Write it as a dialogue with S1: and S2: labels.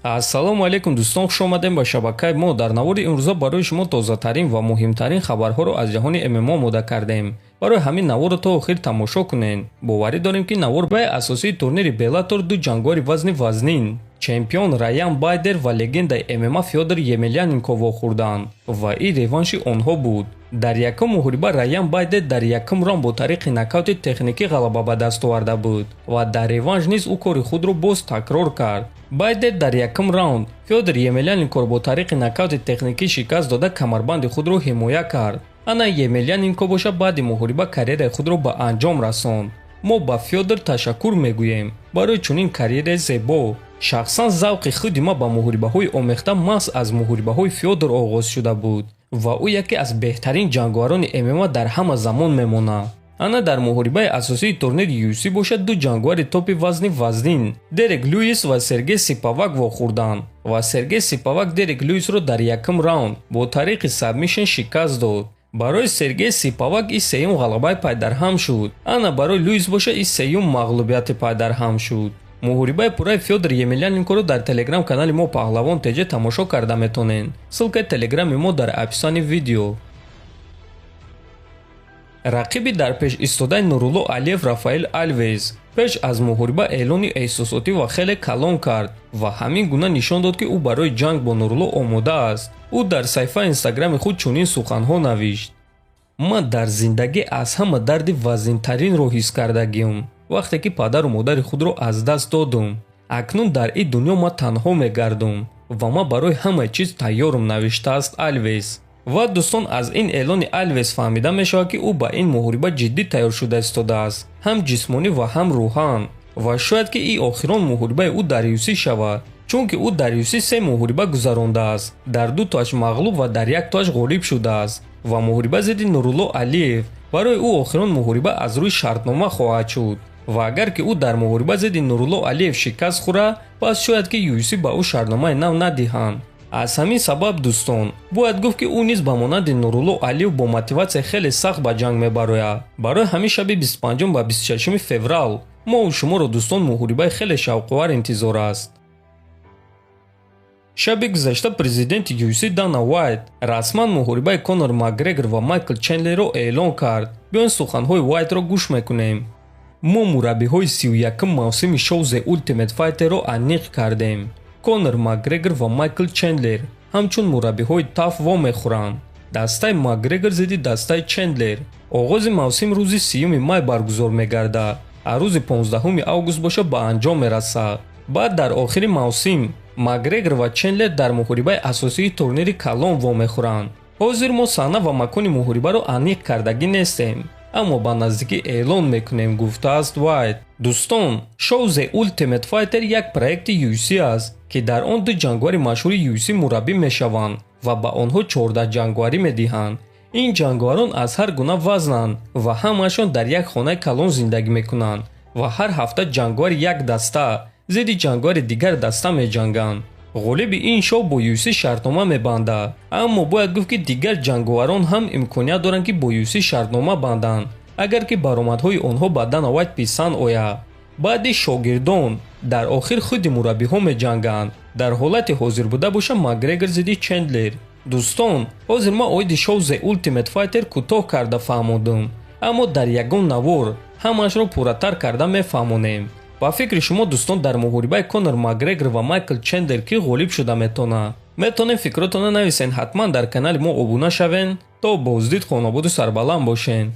S1: Ассалому алайкум, дӯстон, хуш омадем ба шабакаи мо. Дар навори имрӯза барои шумо тозатарин ва муҳимтарин хабарҳоро аз ҷаҳони ММА омода кардем. Барои ҳамин наворро то охир тамошо кунед. Боварӣ дорем, ки навор баи асосии турнири Беллатор ду ҷанговари вазни вазнин, чемпион Раян Байдер ва легендаи ММА Фёдор Емельяненко вохӯрданд ва ин реванши онҳо буд. Дар якум муҳориба Раян Байдер дар якум раунд бо тариқи нокаути техникӣ ғалаба ба даст оварда буд ва дар реванш низ ӯ кори худро боз такрор кард. Байдер дар якум раунд Фёдор Емельяненкоро бо тариқи нокаути техникӣ шикаст дода, камарбанди худро ҳимоя кард. Ана Емельяненко боша, баъди муҳориба карьераи худро ба анҷом расонд. Мо ба Фёдор ташаккур мегӯем барои чунин карьераи зебо. Шахсан завқи худи ман ба муҳорибаҳои омехта маҳз аз муҳорибаҳои Фёдор оғоз шуда буд ва ӯ яке аз беҳтарин ҷанговарони ММА дар ҳама замон мемонад. Ана дар муҳорибаи асосии турнири UFC бошад, ду ҷанговари топи вазни вазнин Дерек Люис ва Сергей Сипавак вохӯрданд ва Сергей Сипавак Дерек Люисро дар якум раунд бо тариқи сабмишн шикаст дод. Барои Сергей Сипавак ин сеюм ғалабаи пайдарҳам шуд, ана барои Люис боша, ин сеюм мағлубияти пайдарҳам шуд. Муҳорибаи пурраи Фёдор Емельяненкоро дар телеграм-канали мо Паҳлавон ТЖ тамошо карда метонед. Ссылкаи телеграми мо дар описании видео. Рақиби дар пеш истодаи Нурулло Алиев Рафаэл Алвес пеш аз муҳориба эълони эҳсосотӣ ва хеле калон кард ва ҳамин гуна нишон дод, ки ӯ барои ҷанг бо Нурулло омода аст. Ӯ дар саҳифаи инстаграми худ чунин суханҳо навишт: «Ман дар зиндагӣ аз ҳама дарди вазнинтаринро ҳис кардагиам, вақте ки падару модари худро аз даст додум. Акнун дар ин дунё ман танҳо мегардум ва ман барои ҳамаи чиз тайёрам», навиштааст Алвес. Ва дӯстон, аз ин эълони Алвес фаҳмида мешавад, ки ӯ ба ин муҳориба ҷиддӣ тайёр шуда истодааст, ҳам ҷисмонӣ ва ҳам рӯҳан. Ва шояд ки ин охирон муҳорибаи ӯ дар UFC шавад, чунки ӯ дар UFC се муҳориба гузарондааст, дар ду тоаш мағлуб ва дар як тоаш ғолиб шудааст ва муҳориба зидди Нурулло Алиев барои ӯ охирон муҳориба аз рӯи шартнома хоҳад шуд. Ва агар ки ӯ дар муҳориба зидди Нурулло Алиев шикаст хӯрад, пас шояд ки UFC ба ӯ шартномаи нав надиҳанд. Аз ҳамин сабаб, дӯстон, бояд гуфт, ки ӯ низ ба монанди Нурулло Алиев бо мотиватсияи хеле сахт ба ҷанг мебарояд. Барои ҳамин шаби 25 ва 26 феврал моу шуморо, дӯстон, муҳорибаи хеле шавқовар интизор аст. Шаби гузашта президенти UFC Дана Уайт расман муҳорибаи Конор Макгрегор ва Майкл Чендлерро эълон кард. Биён, суханҳои Уайтро гӯш мекунем. «Мо мураббиҳои 31-м мавсими шоу The Ultimate Fighter-ро аниқ кардем. Конор Макгрегор ва Майкл Чендлер ҳамчун мураббиҳои TUF вомехӯранд. Дастаи Макгрегор зидди дастаи Чендлер. Оғози мавсим рӯзи 30-юми май баргузор мегардад, а рӯзи 15 август боша, ба анҷом мерасад. Баъд дар охири мавсим Макгрегор ва Чендлер дар муҳорибаи асосии турнири калон вомехӯранд. Ҳозир мо саҳна ва макони муҳорибаро аниқ кардагӣ нестем, аммо ба наздикӣ эълон мекунем», гуфтааст Уайт. Дӯстон, шоу The Ultimate Fighter як проекти UFC аст, ки дар он ду ҷанговари машҳури UFC мураббӣ мешаванд ва ба онҳо 14 ҷанговарӣ медиҳанд. Ин ҷанговарон аз ҳар гуна вазнанд ва ҳамаашон дар як хонаи калон зиндагӣ мекунанд ва ҳар ҳафта ҷанговари як даста зидди ҷанговари дигар даста меҷанганд. Ғолиби ин шоу бо UFC шартнома мебандад, аммо бояд гуфт, ки дигар ҷанговарон ҳам имконият доранд, ки бо UFC шартнома банданд, агар ки баромадҳои онҳо ба Дана Уайт писанд ояд. Баъди шогирдон дар охир худи мураббиҳо меҷанганд. Дар ҳолати ҳозир буда боша, Макгрегор зидди Чендлер. Дӯстон, ҳозир ман оиди шоу The Ultimate Fighter кӯтоҳ карда фаҳмондум, аммо дар ягон навор ҳамаашро пурратар карда мефаҳмонем. Ба фикри шумо, дӯстон, дар муҳорибаи Конор Макгрегор ва Майкл Чендлер кӣ ғолиб шуда метавонад? Метавонед фикротонро нависен. Ҳатман дар канали мо обуна шавен. То боздид, хонободу сарбаланд бошен.